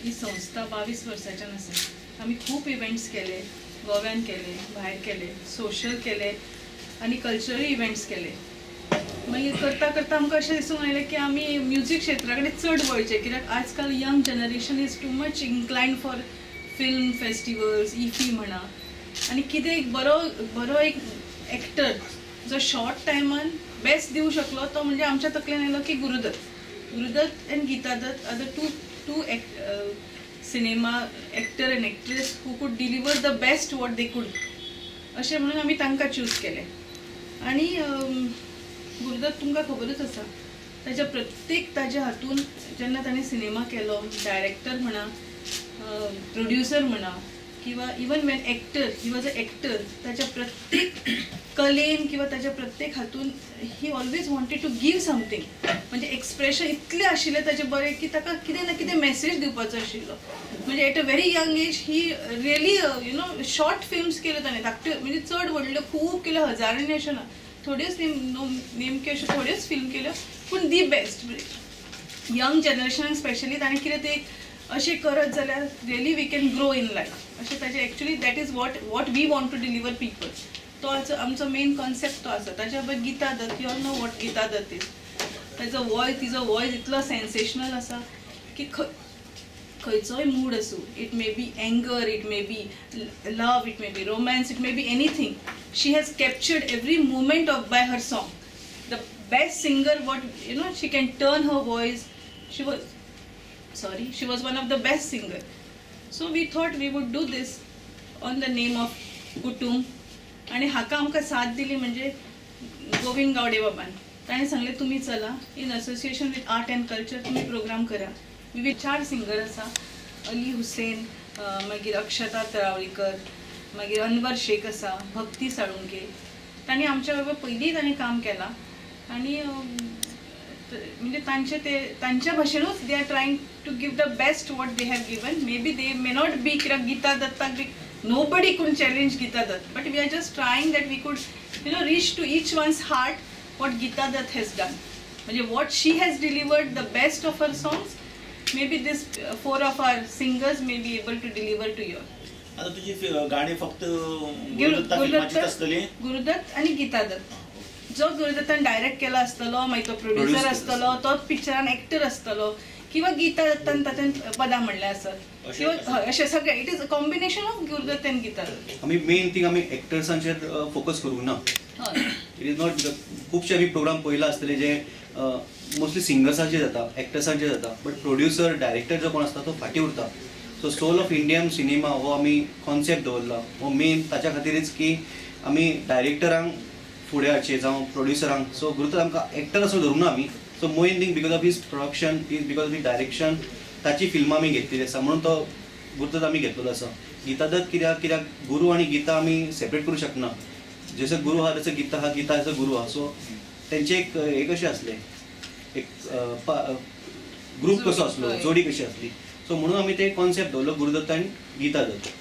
ही संस्था 22 वर्साच्यान आसा. आमी खूब इव्हेंट्स केले, गोव्यान केले, भायर केले, सोशल केले आनी कल्चरल इव्हेंट्स केले. मागीर करता करता आमकां अशें दिसूंक आयलें की आमी म्युजीक क्षेत्रा कडेन चड वळचें, कित्याक आजकाल young generation is too much inclined for film festivals, IFFI म्हणा. आनी कितें एक बरो बरो एक एक्टर जो शॉर्ट टायमान बेस्ट दिवं शकलो तो म्हणजे आमच्या तकलेन आयलो की Gurudatt. Gurudutt and Geeta Dutt are the two cinema actor and actress who could deliver the best what they could, अशें म्हणून आमी तांकां चूज केलें. आनी गुरुदत्त तुमकां खबरूच आसा, ताच्या प्रत्येक ताज्या हातून जेन्ना ताणें सिनेमा केलो, डायरेक्टर म्हणा, प्रोड्युसर म्हणा, किंवा even when actor, he was a actor, ताच्या प्रत्येक कलेन किंवा ताच्या प्रत्येक हातून he always wanted to give something. म्हणजे एक्सप्रेशन इतलें आशिल्लें ताचें बरें की ताका कितें ना कितें मॅसेज दिवपाचो आशिल्लो. म्हणजे at a very young age he really short films केल्यो ताणें, धाकट्यो, म्हणजे चड व्हडल्यो खूब केल्यो, हजारांनी अशें ना, थोड्योच नेमक्यो अश्यो थोड्योच फिल्म केल्यो, पूण the best young जनरेशनाक स्पेशली ताणें कितें ते अशें करत जाल्यार really we can grow in life, अशें ताजें. Actually that is what we want to deliver people. तो आमचो मेन कॉन्सेप्ट तो आसा. ताच्या बरोबर Geeta Dutt, you all know what Geeta Dutt is. ताजो वॉयस, तिजो वॉयस इतलो सेन्सेशनल आसा की खंयचोय मूड आसूं, it may be anger, it may be love, it may be romance, it may be anything, she has captured every moment of by her song. The best singer, what you know, she can turn her voice. She was, sorry, she was one of the best singer. So we thought we would do this on the name of Kutumb. आणि हाका आमकां साथ दिली म्हणजे गोविंद गावडे बाबान. ताणें सांगलें तुमी चला, in association with art and culture तुमी प्रोग्राम करा. We 4 singer आसा, अली हुसेन, मागीर अक्षता तरावळीकर, मागीर अनवर शेख आसा, भक्ती साळुंके. तांणी आमच्या बरोबर पयलीं तांणी काम केलां आनी म्हणजे तांचे ते तांच्या भाशेनूच they are trying to give the best what they have given. Maybe they may not be, कित्याक Gita दत्ताक be nobody could challenge Geeta Dutt, but we are just trying that we could reach to each one's heart what Geeta Dutt has done. म्हणजे what she has delivered the best of her songs, maybe this 4 of our singers may be able to deliver to you. आता तुझी गाणी फक्त गुरुदत्ता फिल्माचीच आसतली? गुरुदत्त आनी गीता दत्त. जो गुरुदत्तान direct केला आसतलो, मागीर तो प्रोड्युसर आसतलो, तो पिक्चरान एक्टर आसतलो, किंवा गीता दत्तान तातूंत पदां म्हणलें आसत, किंवा अशें सगळें. It is a combination of Gurudutt and Geeta Dutt. आमी मेन थिंग आमी एक्टर्सांचेर फोकस करूंक ना. It is not, खुबशे आमी प्रोग्राम पळयला आसतले जे मोस्टली सिंगर्सांचे जाता, एक्टर्सांचे जाता, बट प्रोड्युसर डायरेक्टर जो कोण आसता तो फाटीं उरता. So soul of Indian cinema हो आमी कॉन्सेप्ट दवरला, हो मेन ताच्या खातीरच की आमी डायरेक्टरांक फुडें हाडचें जावं प्रोड्युसरांक. सो गुरुदत्त आमकां एक्टर असो धरूंक ना आमी. So main thing because of his production is because of his direction, ताची फिल्मां आमी घेतलेली आसा म्हणून तो गुरुदत्त आमी घेतलेलो आसा. गीता दत्त कित्याक, कित्याक गुरू आनी गीता आमी सेपरेट करूं शकना. जसो गुरू आहा तसो गीता आहा, गीता तसो गुरू आहा. सो तेंचे एक एक अशें आसलें, एक ग्रूप कसो आसलो, जोडी कशी आसली. सो म्हणून आमी ते कॉन्सेप्ट दवरलो गुरुदत्त आनी गीता दत्त.